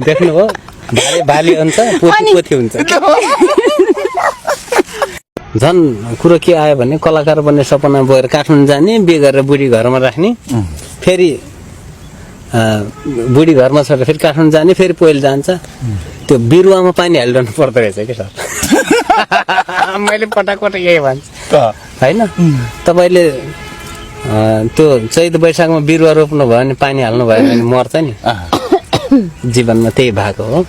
देख्नु हो बाली हुन्छ पोथी हुन्छ झन् कुरो के आयो भने कलाकार बन्ने सपना बोकेर काठमाडौँ जाने बिहे गरेर बुढी घरमा राख्ने फेरि बुढी घरमा छोडेर फेरि काठमाडौँ जाने फेरि पहिलो जान्छ त्यो बिरुवामा पानी हालिरहनु पर्दो रहेछ कि सर मैले पटक यही भन्छु होइन तपाईँले त्यो चैत वैशाखमा बिरुवा रोप्नु भयो भने पानी हाल्नु भयो भने मर्छ नि जीवनमा त्यही भएको हो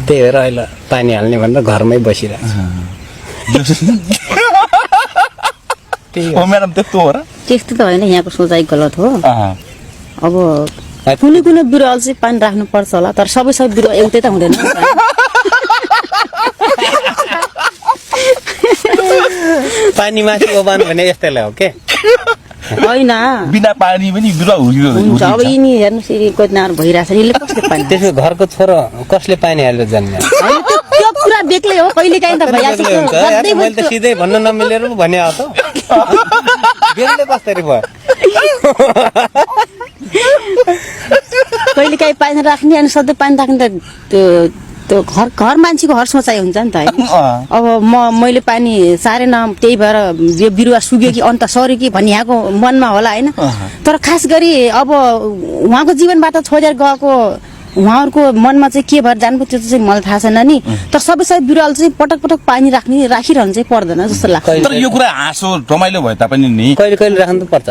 त्यही भएर अहिले पानी हाल्ने भनेर घरमै बसिरहेको हो म्याडम त्यस्तो हो र त्यस्तो त होइन यहाँको सोचाइ गलत हो अब कुनै कुनै बिरुवाले चाहिँ पानी राख्नु पर्छ होला तर सबै बिरुवा एउटै त हुँदैन पानी माथि ओबान भने यस्तैलाई हो के होइन बिना पानी पनि बिरुवा हुन्छ अब यिनी हेर्नुहोस् यिनी कोदनार भइरहेछ यसले कसले पानी त्यसो घरको छोरो कसले पानी हालेर जन्म्यो त्यो कुरा बेग्लै हो कहिले काहीँ त भइहाल्छ मैले त सिधै भन्न नमिलेर पो भने हो त बेग्लै कसरी भयो कहिले काहीँ पानी राख्ने अनि सधैँ पानी राख्ने त त्यो घर मान्छेको हर सोचाइ हुन्छ नि त अब मैले पानी सारेन त्यही भएर यो बिरुवा सुग्यो कि अन्त सर्यो कि भन्ने यहाँको मनमा होला होइन तर खास गरी अब उहाँको जीवनबाट छोडेर गएको उहाँहरूको मनमा चाहिँ के भएर जानु त्यो चाहिँ मलाई थाहा छैन नि तर सबै बिरुवाले चाहिँ पटक पटक पानी राखिरहनु चाहिँ पर्दैन जस्तो लाग्छ तर यो कुरा हाँसो रमाइलो भए तापनि नि कहिले राख्नु त पर्छ